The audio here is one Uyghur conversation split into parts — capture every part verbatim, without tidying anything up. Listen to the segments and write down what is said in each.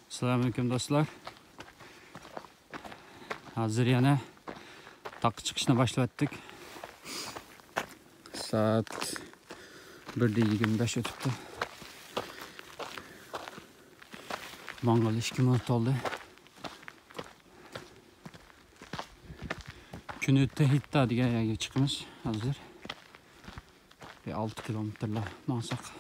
ئەسسالامۇئەلەيكۇم دوستلار. ھازىر يەنە تاغقا چىقىشنى باشلىۋەتتۇق. سائەت بىردە يىگىرمە بەش ئۆتۈپتۇ. ماڭغىلى ئىككى مىنۇت تولدى. كۈنى تېھىتتا دېگەن يەرگە چىقىمىز ھازىر. بىر ئالتە كىلومېتىرلا ماڭساق.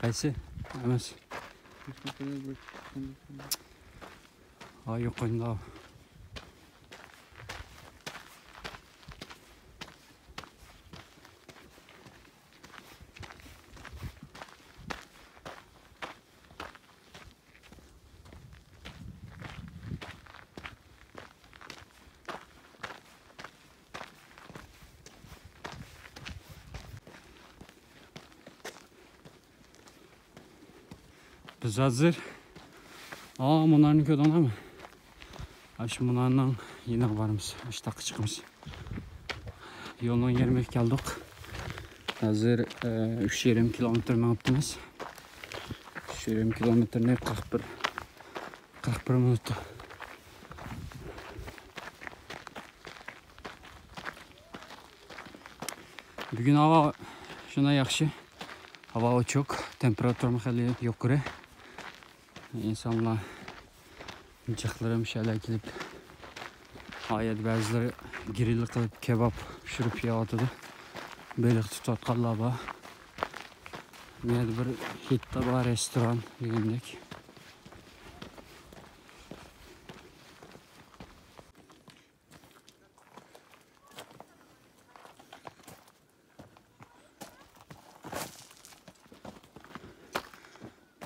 قايسى؟ ئەمەس. ھا، يوق، قويۇڭلار. بىز ھازىر، ئا، مۇنارنى كۆردۈڭلارمۇ؟ ئاشۇ مۇنارنىڭ يېنىغا بارىمىز. ئاشۇ تاغقا چىقىمىز. يولنىڭ يېرىمىگە كەلدۇق. ھازىر، ئە، ئۈچ يېرىم كىلومېتىر مېڭىپتىمىز. ئۈچ يېرىم كىلومېتىرنى قىرىق بىر، قىرىق بىر مىنۇتتا. بۈگۈن ھاۋا شۇنداق ياخشى. ھاۋا ئوچۇق، تېمپېراتۇرىمۇ خېلى يۇقىرى. ئىنسانلار، جىقلىرىم شەلە كېلىپ، ھايات بەزىلىرى گرىل قىلىپ، كېباب پىشۇرۇپ يەۋاتىدۇ. بېلىق تۇتۇۋاتقانلار بار. بۇ يەردە بىر ھېيتتا بار، رېستوران دېگەندەك.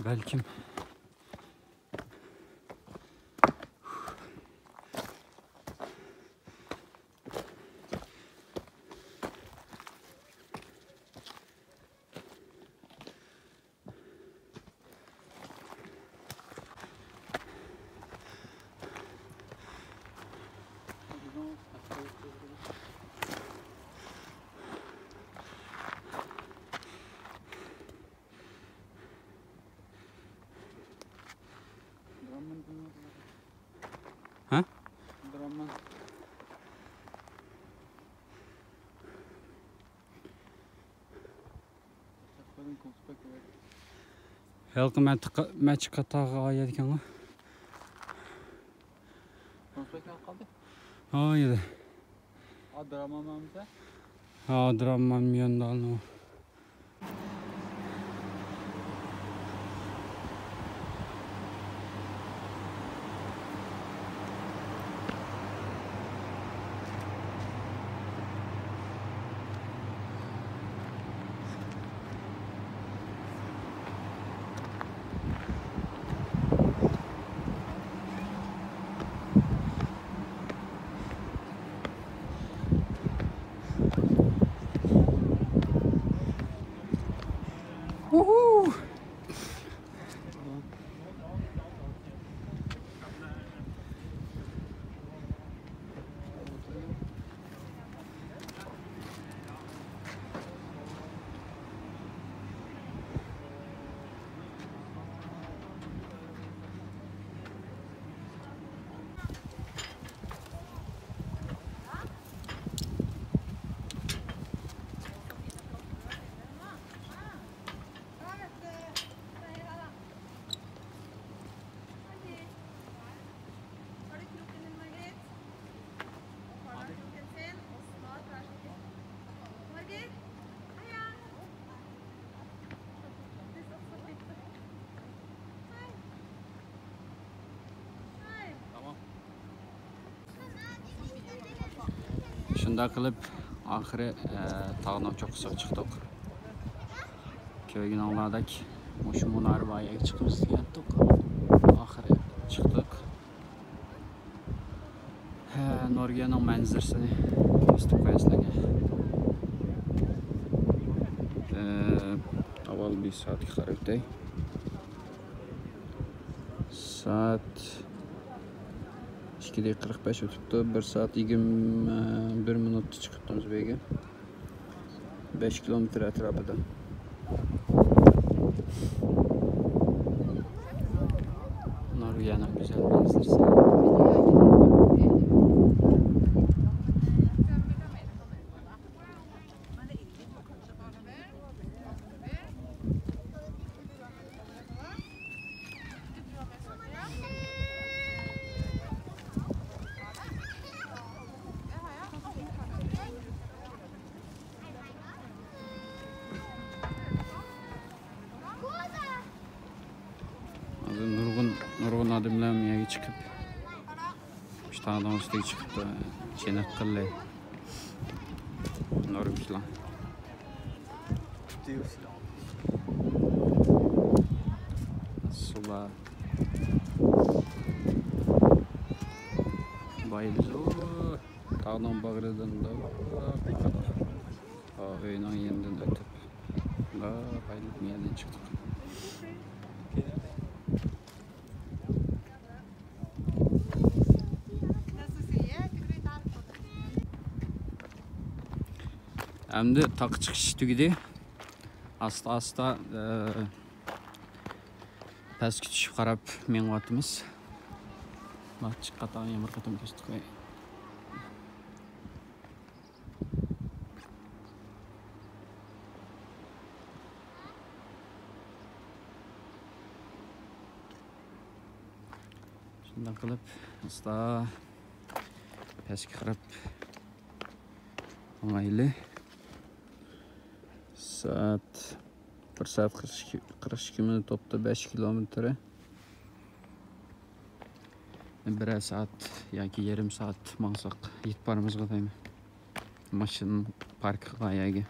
بەلكىم. ھە؟ ھېلىقى مەتىقا-، مەچىقا تاغى ئايەتكەنغۇ. كونسپېكتنى ئاپ قالدى. ھا، يېدى. ئا، دراما مامسا؟ ھا، دراما ميوندالنىڭ. شۇنداق قىلىپ، ئاخىرى، ئە، تاغنىڭ چوققىسىغا چىقتۇق. كۆرگىنىڭلاردەك، مۇشۇ مۇنارە بار يەرگە چىقىمىز دېگەنتۇق. ئاخىرى چىقتۇق. ھە، نورۋېگىيەنىڭ مەنزىرىسىنى كۆرسىتىپ قوياي سىلەرگە. ئە، ئاۋۋال بىر سائەتكە قاراپ ئۆتەي. سائەت ئىككىدە قىرىق بەش ئۆتۈپتۇ. بىر سائەت يىگىرمە بىر مىنۇتتا چىقىپتىمىز بۇ يەرگە. بەش كىلومېتىر ئەتراپىدا. نورۋېگىيەنىڭ گۈزەل مەنزىرىسى. ھازىر نۇرغۇن، نۇرغۇن ئادەملەر مۇ يەرگە چىقىپ، مۇشۇ تاغنىڭ ئۈستىگە چىقىپ، چېنىق قىلدى. نورۋېگلار. سۇلار. بايىمىز، ئۇ، تاغنىڭ باغرىدىن دا، ئۆينىڭ يېنىدىن ئۆتۈپ، دا، بايىمىز يەردىن چىقتۇق. ئەمدى تاغقا چىقىش تۈگىدى. ئاستا-ئاستا، ئە، پەسكە چۈشۈپ قاراپ مېڭىۋاتىمىز. مانا چىققان تاغنى يەنە بىر قېتىم كۆرسىتىپ قوياي. شۇنداق قىلىپ، ئاستا پەسكە قاراپ ماڭايلى. سائەت، بىر سائەت قىرىق ئىككى، قىرىق ئىككى مىنۇت بوپتۇ، بەش كىلومېتىرى. بىرەر سائەت ياكى يېرىم سائەت ماڭساق يېتىپ بارىمىزغۇ دەيمەن. ماشىنا پارك قىلغان يەرگە.